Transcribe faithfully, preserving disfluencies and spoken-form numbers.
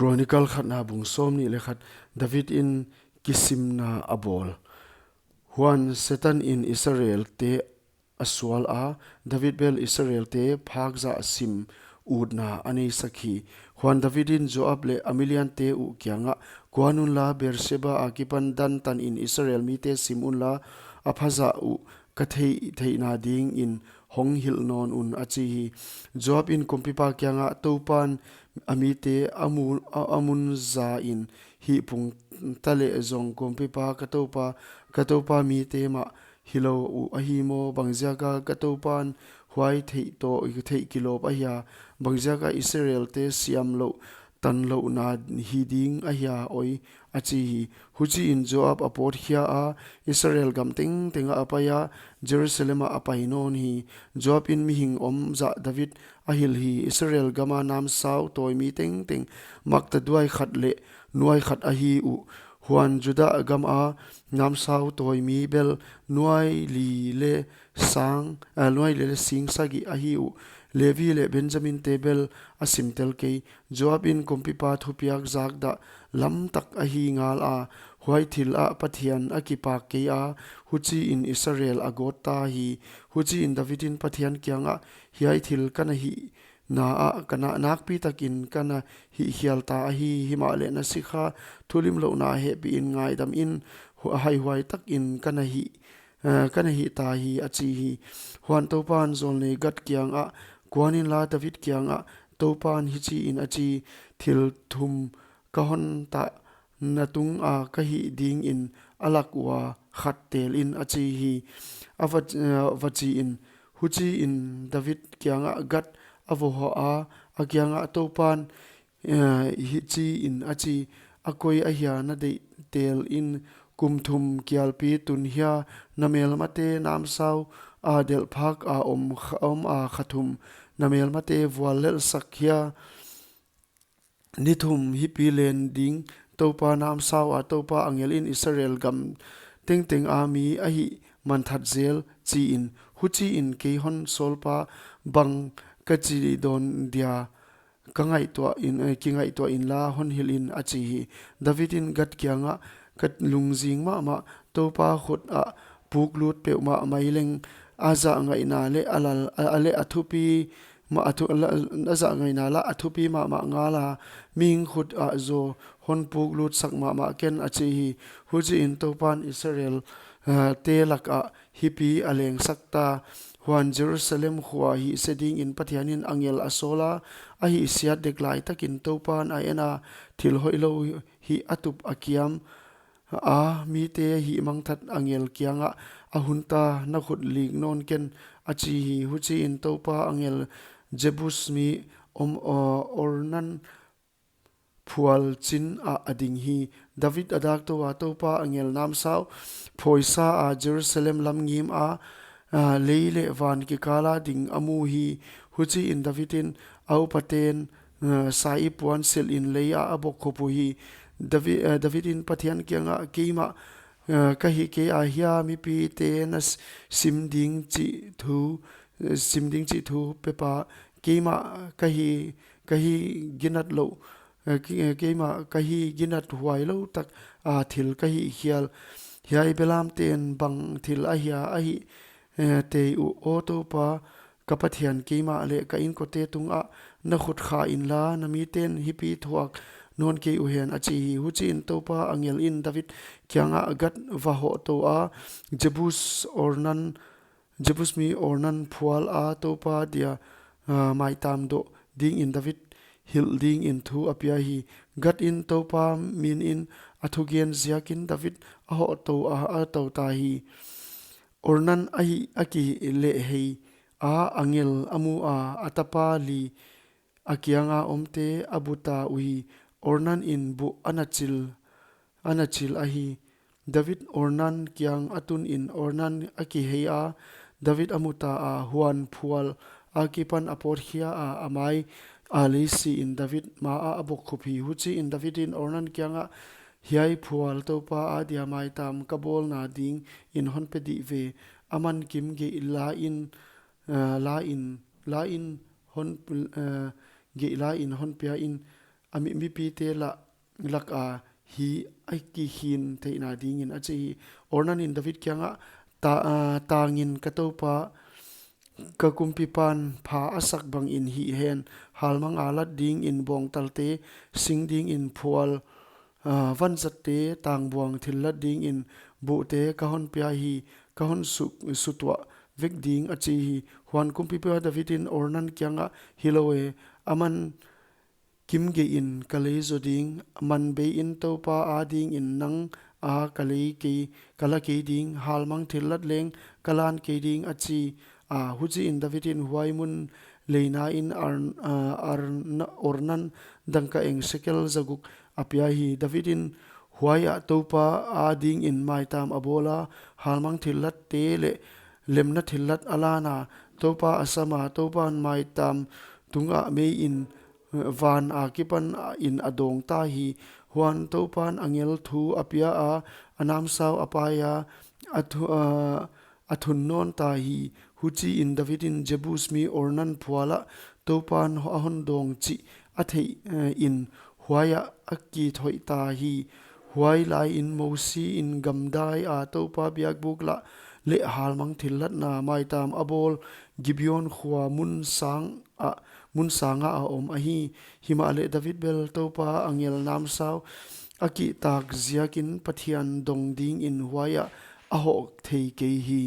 Chronicle khatna bung sawmnih leh khat. David in kisimna a bawl. Huan Satan in Israel te a sual a, David bel Israel te phak zah sim utna a neisak hi. Huan David in Joab leh a miliante uh kiangah, Kuan unla, Beersheba akipan Dan tan in Israel mite sim unla, a phazah uh ka theih theihna dingin hong hilh nawn un, a chi hi. Joab in kumpipa kiangah, Toupan a mite a mu-, a, a mun za in hihpung ta leh zong kumpipa, ka toupa, ka toupa mite mah hilou uh ahi maw? Bangziaka ka toupan huai theih toh, theih kilawp ahia? Bangziaka Israel te siam louh, tan louhna hi ding ahia oi? A chi hi. Huchiin Joab a pawtkhia a, Israel gam tengtengah a pai a, Jerusalem ah a pai nawn hi. Joab in mihing om zah David a hilh hi. Israel gama namsau tawimi tengteng, maktaduai khat leh nuai khat ahi uh. Huan Judah gama namsau tawimi bel nuai li leh sang, eh, nuai li leh sing sagih ahi uh. Levi leh Benjamin te bel a simtel kei. Joab in kumpipa thupiak zakdah lamtak ahi ngal a, huai thil ah Pathian a kipak kei a, huchiin Israel a gawt ta hi. Huchiin David in Pathian kiangah, Hiai thil ka na hihna ah ka na, nakpitakin ka na hihkhial ta ahi. Himahleh na sikha thulimlouhna hehpihin ngaidam in, hu-, haihuai takin ka na hih, eh, ka na hih ta hi, a chi hi. Huan Toupan zawlnei Gad kiangah, Kuan inla, David kiangah Toupan hichiin a chi, Thil thum ka hon tah na tunga ka hih dingin a lak ua khat tel in, a chi hi. A va, eh, va chi in. Huchiin David kiangah Gad a va hoh a, a kiangah, Toupan, eh, hichiin a chi, A koi ahia na deih tel in? Kum thum kialpi tun hia na melmate namsau a delh phak a om kha, om a kha thum na melmate vuallelhsak hia? Ni thum hipi len ding Toupa namsau a, Toupa angel in Israel gam tengteng a mi a hih manthat zel, chi in. Huchiin kei hon sawlpa bang ka chi dawn dia, ka ngaihtuah in, eh, kingaihtuah inla hon hilh in, a chi hi. David in Gad kiangah, Ka lungzing mahmah, Toupa khut ah puklut peuhmah mai leng, a zahngaihna leh a lal, a, a leh a thupi mah a thu-, la, a zahngaihna lah a thupi mahmah ngal a, mihing khut ah zaw hon puklutsak mahmah ken, a chi hi. Huchiin Toupan Israel, eh, te lakah hipi a lengsak ta. Huan Jerusalem khua hihse dingin Pathian in angel a sawl a, a hihsiat dek lai takin Toupan a en a, thil hoihlou hih a tup a kiam a, mite hihmangthat angel kiangah, A hun ta, na khut lik nawn ken, a chi hi. Huchiin Toupa angel Jebus mi om, o, Ornan phual chin ah a ding hi. David a dak tou a, Toupa angel namsau phawi sa a, Jerusalem lam ngim a, a, lei leh van kikala ding a mu hi. Huchiin David in a upaten, a, sa-ip puan silh in lei ah a bokkhup uhi. David, a, David in Pathian kiangah, Keimah, a, ka hih kei ahia mipite na s-, sim ding chih thu, a, sim ding chih thu pepa? Keimah ka hi, ka hi ginat lou, eh, ki-, eh, keimah ka hi ginat huailou tak a thil ka hih hial. Hiai belamten bang thil ahia a hih, eh, tei uh, aw Toupa ka Pathian, keimah leh ka inkote tungah na khut kha inla, na miten hipi thuak nawn kei uhen, a chi hi. Huchiin Toupa angel in David kiangah Gad va hoh tou a, Jebus Ornan Jebus mi Ornan phual a Toupa dia, a, maitam doh dingin David hilh dingin thu a pia hi. Gad in Toupa min in a thugen ziakin David a hoh tou a, a tou ta hi. Ornan a hih a kilehhei a, angel a mu a, a tapa li a kianga omte a bu ta uhi. Ornan in bu a na chil, a na chil ahi. David Ornan kiang a tun in Ornan a kihei a, David a mu ta a, huan phual akipan a pawtkhia a, a mai a lei si in David ma ah a bokkhup hi. Huchiin David in Ornan kiangah, Hiai phual Toupa adia maitam ka bawlna dingin hon pe dih ve. Aman kim geih la in, eh, la in, la in hon, eh, geih la in hon pia in, a mi, mipite lah lak a hi a kikhin theihna dingin a chi hi. Ornan in David kiangah, ta, ah, tangin ka toupa, ka kumpipan pha a sak bangin hih hen, halmang a lat dingin bawngtalte, sing dingin phual, ah, vanzatte, tangbuang thillat dingin buhte ka hon pia hi, ka hon su, sutuah vek ding a chi hi. Huan kumpipa David in Ornan kiangah, hilou e, aman kimgeihin ka lei zo ding, man bei in Toupa adingin nang a ka lei kei, ka la kei ding, halmang thillat leng ka lan kei ding a chi a. Huchiin David in huai mun leina in Ar, ah, Ar, Ornan dangka eng sekel zaguk a pia hi. David in huaiah Toupa adingin maitam a bawl a, halmang thillatte leh lemna thillat a lan a, Toupa a sam a, Toupan maitam tungah mei in, eh, van akipan in a dawng ta hi. Huan Toupan angel thu a pia a, a namsau a pai a, a thu, ah, a thun nawn ta hi. Huchiin David in Jebus mi Ornan phualah Toupan a hon dawng chih a theih, eh, in huaiah a kithoih ta hi. Huai laiin Mosi in gamdai a Toupa biakbuk lah leh halmang thillatna maitam a bawl Gibeon khua mun sang ah, mun sangah a om ahi. Himahleh David bel Toupa angel namsau a kihtak ziakin Pathian dong dingin huaiah a hoh thei kei hi.